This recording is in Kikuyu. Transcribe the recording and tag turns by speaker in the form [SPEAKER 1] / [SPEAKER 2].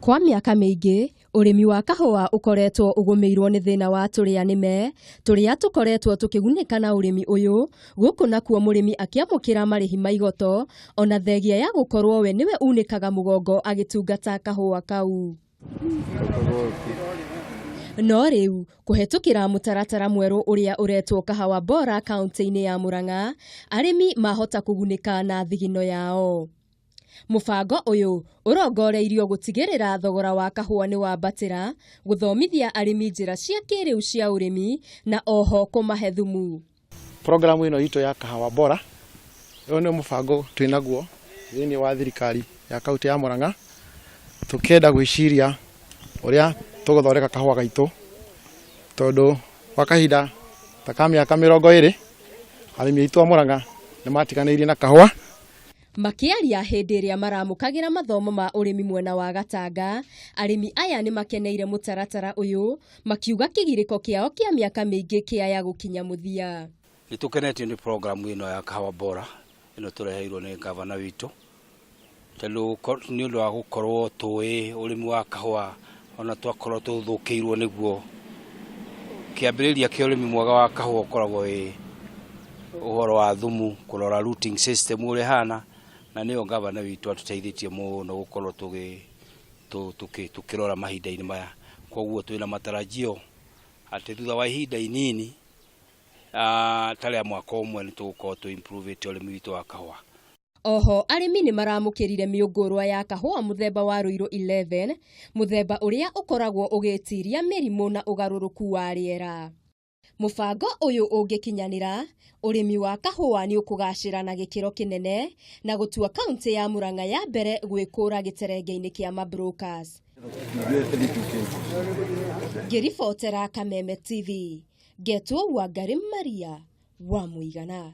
[SPEAKER 1] Kwa mĩaka mĩingĩ, ũrĩmi wa kahũa ũkoretwo ũgũmĩirwo nĩ thĩna wa tũrĩa nĩme, tũrĩa tũkoretwo tũkĩgunĩka na ũrĩmi ũyũ, gũkũ nakuo mũrĩmi akĩamũkĩra marĩhi ma igoto, ona thegia ya gũkorwo we nĩwe unĩkaga mũgongo agĩtungata kahũa kau. No rĩu kũhetũkĩra mũtaratara mwerũ ũrĩa ũretwo Kahawa Bora kaunti-inĩ ya Murang'a, arĩmi mahota kũgunĩka na thigino yao. Mũbango ũyũ ũrongoreirio gũtigĩrĩra thogora wa kahũa nĩ wambatĩra, gũthomithia arĩmi njĩra cia kĩrĩu cia ũrĩmi na oho kũmahe thumu.
[SPEAKER 2] Programu ĩno itũ ya Kahawa Bora, ũyũ nĩ mũbango twĩ naguo thĩinĩ wa thirikari ya kaunti ya Murang'a, tũkĩenda gwĩciria ũrĩa tũgũthondeka kahũa gaitũ, tondũ gwa kahinda ta ka mĩaka 20 arĩmi aitũ a Murang'a nĩ matiganĩirie na kahũa.
[SPEAKER 1] Makĩaria hĩndĩ ĩrĩa maramũkagĩra mathomo ma ũrĩmi mwena wa Gatanga, arĩmi aya nĩ makeneire mũtaratara ũyũ, makiuga kĩgirĩko kĩao kĩa mĩaka mĩingĩ kĩaya gũkinya mũthia.
[SPEAKER 3] Nĩ tũkenetio nĩ programu ĩno ya Kahawa Bora ĩno tũreheirwo nĩ gavana witũ, tondũ nĩ ũndũ wa gũkorwo tũĩ ũrĩmi wa kahũa ona twakorwo tũthũkĩirwo nĩguo. Kĩambĩrĩria kĩa ũrĩmi mwega wa kahũa ũkoragwo wĩ ũhoro wa thumu, kũrora rooting system ũrĩa ĩhana, na nĩyo gavana witũ atũteithĩtie mũno gũkorwo tũkĩrora mahinda-inĩ maya. Koguo twĩna matarajio atĩ thutha wa ihinda inini ta rĩa mwaka ũmwe nĩ tũgũkorwo tũ improve ĩte ũrĩmi witũ wa kahũa.
[SPEAKER 1] Oho arĩmi nĩ maramũkĩrire mĩũngũrwa ya kahũa mũthemba wa Ruiru 11, mũthemba ũrĩa ũkoragwo ũgĩtiria mĩrimũ na ũgarũrũku wa rĩera. Mũbango ũyũ ũngĩkinyanĩra, ũrĩmi wa kahũa nĩ ũkũgacĩra na gĩkĩro kĩnene na gũtua kaunti ya Murang'a ya mbere gwĩkũra gĩterenge-inĩ kĩa mabrokers. Ngĩribotera Kameme TV, ngetwo Wangari Maria wa Mũigana.